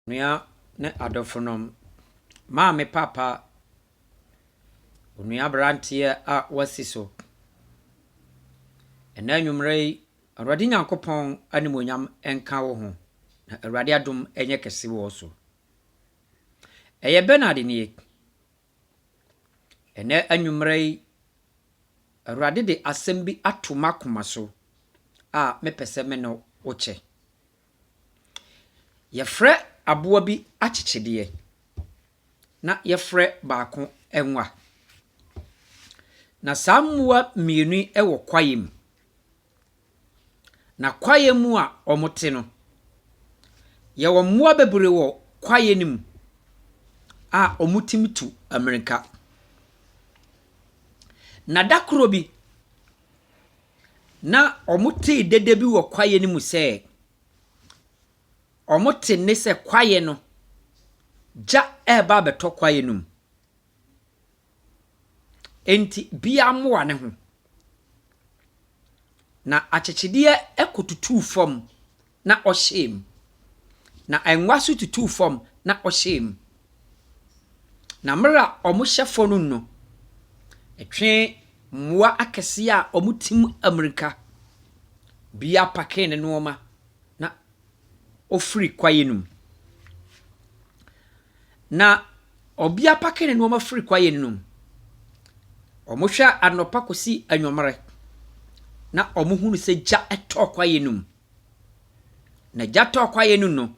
Nua ne adɔfonom, maame, papa, onua aberanteɛ a wasi so. Ɛnnɛ anwummerɛ yi, Awurade Nyankopɔn animuonyam nka wo ho, na Awurade adom nyɛ kɛse wɔ wo so. Ɛyɛ Bernard nie. Ɛnnɛ anwummerɛ yi, Awurade de asɛm bi ato m'akoma so a mepɛ sɛ me ne wo kyɛ. Yɛfrɛ aboa bi akyekyedeɛ, na yɛfrɛ baako nwa. Na saa mmoa mmienu yi wɔ kwaeɛ mu. Na kwaeɛ mu a wɔte no, yɛwɔ mmoa bebree wɔ kwaeɛ no mu a wɔtumi tu mmirika. Na da koro bi, na wɔtee dede bi wɔ kwaeɛ no mu sɛ, wɔte nne sɛ kwaeɛ no, gya reba abɛtɔ kwaeɛ no mu. Enti biara mmoa ne ho. Na akyekyedeɛ kɔtutuu fam na ɔhyɛɛ mu. Na nwa nso tutuu fam na ɔhyɛɛ mu. Na mmerɛ a wɔhyɛ fam no, ɛtwee mmoa akɛseɛ a wɔtim mmirika. Biara packee ne nneɛma na ɔfiri kwaeɛ no mu. Na ɔbea packee ne nneɛma firi kwaeɛ no mu. Wɔhwɛ anɔpa kɔsi anwummerɛ, na wɔhunu sɛ gya tɔɔ kwaeɛ no mu. Na gya tɔɔ kwaeɛ no mu no,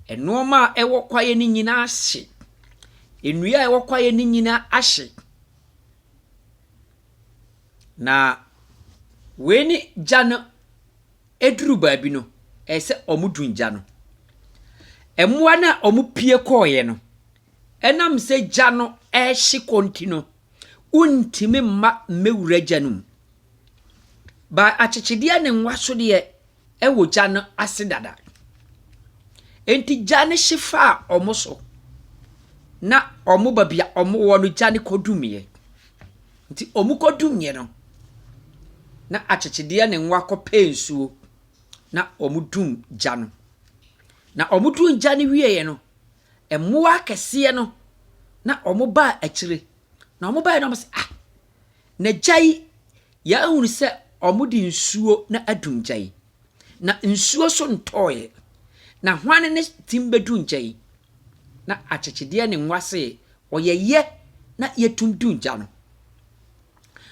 nneɛma a ɛwɔ kwaeɛ no nyinaa hye. Nnua a ɛwɔ kwaeɛ no nyinaa ahye. Na wei ne gya no duru baabi no, ɛyɛ sɛ wɔdum gya no. Mmoa no a wɔpue kɔeɛ no, ɛnam sɛ gya no rehye kɔ nti no, wontumi mma mmɛwura gya no mu. Ba akyekyedeɛ ne nwa so deɛ ɛwɔ gya no ase dada. Enti gya no hye faa wɔn so, na wɔn baabi a wɔwɔ no gya no kɔdumiiɛ. Nti wɔkɔdumiiɛ no, na akyekyedeɛ ne nwa kɔpɛɛ nsuo na wɔdum gya no. Na wɔdum gya no wieeɛ no, mmoa akɛseɛ no na wɔbaa akyire. Na wɔbaeɛ no wɔse, ah, na gya yi, yɛahunu sɛ wɔde nsuo na adum gya yi. Na nsuo so ntɔeɛ. Na hwan ne tim bɛdum gya yi? Na akyekyedeɛ ne nwa se, ɔyɛ yɛ na yɛtum dum gya no.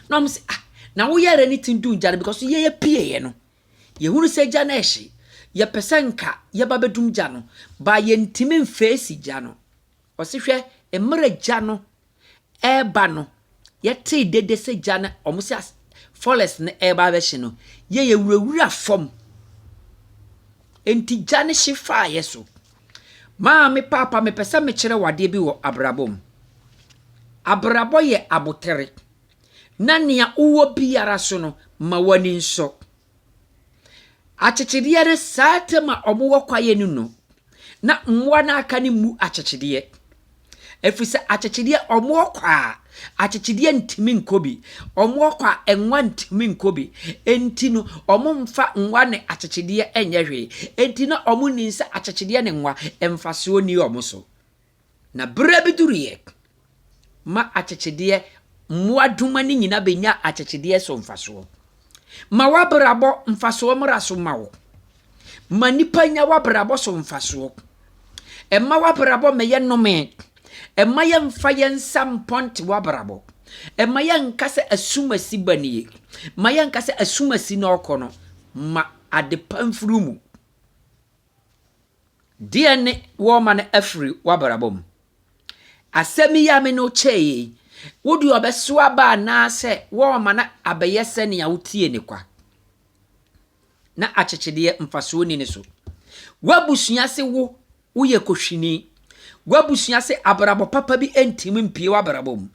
Na wɔn se, ah, na woyɛ ne tim dum gya no because yɛyɛ pieeɛ no, yɛhunu sɛ gya no ɛhye. Yɛpɛ sɛ nka yɛba bɛdum gya no, ba yɛntumi mfeesi gya no. Ɔse hwɛ, mmerɛ gya no ɛreba no, yɛtee dede sɛ gya no, ɔmo sɛ forest no ɛreba abɛhye no, yɛ yɛwurawura fam. Enti gya no hye faa yɛ so. Maame, paapa, mepɛ sɛ mekyerɛ wo adeɛ bi wɔ abrabɔ mu. Abrabɔ yɛ abotere. Na nea wowɔ biara so no, ma w'ani nsɔ. Akyekyedeɛ no saa tam a wɔwɔ kwaeɛ no no, na mmoa no aka no mmu akyekyedeɛ. Ɛfiri sɛ akyekyedeɛ wɔwɔ kɔ a, akyekyedeɛ ntumi nkɔ bi. Wɔwɔ kɔ a, nwa ntumi nkɔ bi. Enti no, wɔmfa nwa ne akyekyedeɛ nyɛ hwee. Enti na wɔn sɛ akyekyedeɛ ne nwa mfasoɔ ni wɔn so. Na berɛ bi duruiɛ, ma akyekyedeɛ mmoadoma no nyinaa bɛnya akyekyedeɛ so mfasoɔ. Ma w'abrabɔ mfasoɔ mmra so ma wo. Ma nipa nya w'abrabɔ so mfasoɔ. Ɛmma w'abrabɔ mmɛyɛ nnome. Ɛmma yɛmfa yɛn nsa mpɔnte w'abrabɔ. Ɛmma yɛnka sɛ asumasi ba nie. Ma yɛnka sɛ asumasi na ɔkɔ no. Ma adepa mfiri mu. Deɛ ne wɔma no afiri w'abrabɔ mu. Asɛm yi a me ne wo kyɛɛ yi, wode ɔbɛso aba anaasɛ wɔma no abɛyɛ sɛnea wotie ne kwa. Na akyekyedeɛ mfasoɔ ni ne so. W'abusua se wo woyɛ kohwini. W'abusua se abrabɔ papa bi ntumi mpie w'abrabɔ mu.